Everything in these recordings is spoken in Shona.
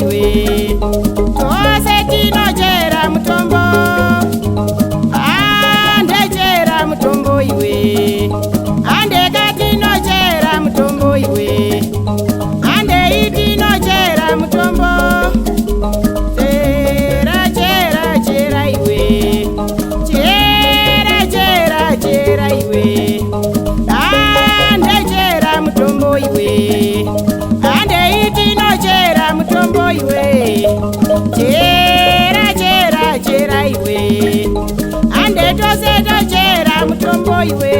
iwe. Tose tinochera mutombo. Andechera mutombo iwe. Andeka tinochera mutombo iwe. Andei tinochera mutombo. Chera chera chera iwe. Chera chera chera iwe. Andechera mutombo iwe. Andei tinochera mutombo iwe. Chera chera chera iwe. Ande tose tochera mutombo iwe.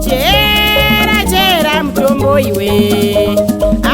Chera chera mutombo iwe.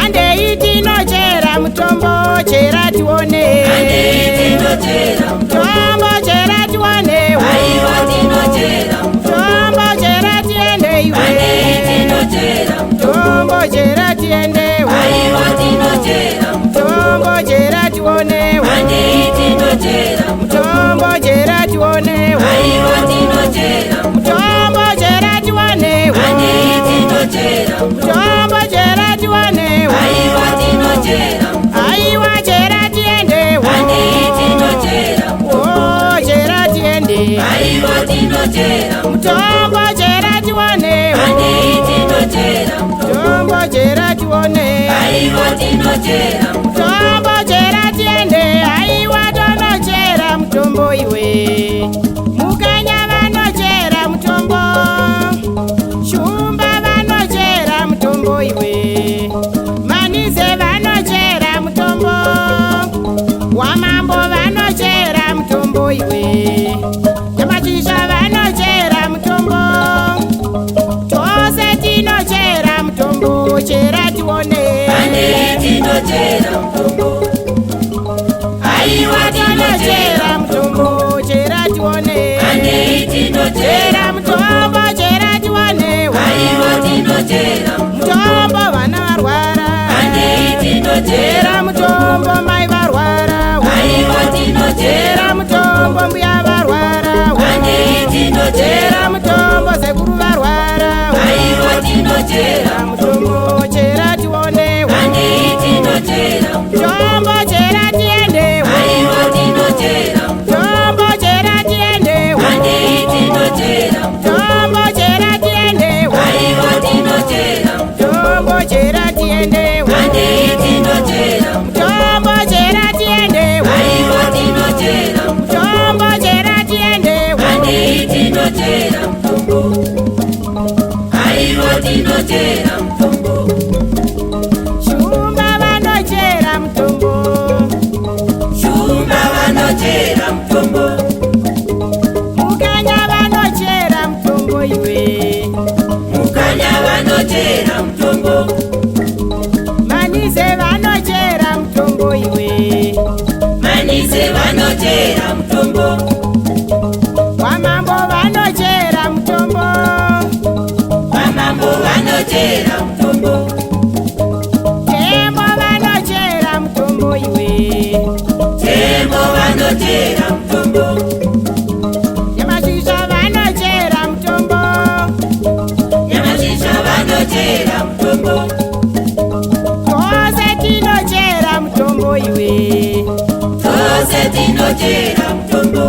Andei tinochera mutombo, chera tione. Handei tinochera mutombo, chera tione. Aiwa tinochera. Mutombo chera tiende iwe. Handei tinochera. Mutombo chera tiende. Aiwa tinochera. Mutombo chera tione. Handei tinochera. Mutombo chera tione. Aiwa tinochera. Mutombo chera tione. Handei tinochera. Mutombo chera tione. Aiwa tinochera. Aiwa chera tiende. Handei tinochera. Oh, chera tiende. Aiwa tinochera. Mutombo chera tione. Handei tinochera. Mutombo chera tione. Aiwa tinochera. Mutombo chera tiende. Aiwa tonochera mutombo iwe. Mukanya vanochera mutombo. Shumba vanochera mutombo iwe. Manize vanochera mutombo. Wamambo vanochera mutombo iwe. Nyamachisha vanochera mutombo. Tose tinochera mutombo, chera tione. Handei tinochera mutombo. Aiwa tinochera. Chera mutombo, chera tione. Handei tinochera. Chera mutombo, chera tione. Aiwa tinochera. Mutombo vana varwara. Handei tinochera. Chera mutombo mai varwara. Aiwa tinochera. Chera mutombo mbuya varwara. Handei tinochera. Chera mutombo sekuru varwara. Aiwa tinochera. Mutombo chera tione. Handei tinochera. Mutombo chera tiende. Aiwa tinochera. Mutombo chera tiende. Handei tinochera. Mutombo chera tiende. Aiwa tinochera. Mutombo chera tiende. Handei tinochera. Mutombo chera tiende. Aiwa tinochera. Mutombo chera tiende. Handei tinochera mutombo. Aiwa tinochera mutombo. Shumba vanochera mutombo. Shumba vanochera mutombo. Mukanya vanochera mutombo iwe. Mukanya vanochera mutombo. Manize vanochera mutombo iwe. Manise vanochera mutombo. Wamambo vanochera mutombo. Vamambo vanochera mutombo. Tembo vanochera mutombo iwe. Tembo vanochera mutombo. Nyamashizha vanochera mutombo. Nyamashizha vanochera mutombo. Tose tinochera mutombo iwe. Tose tinochera mutombo.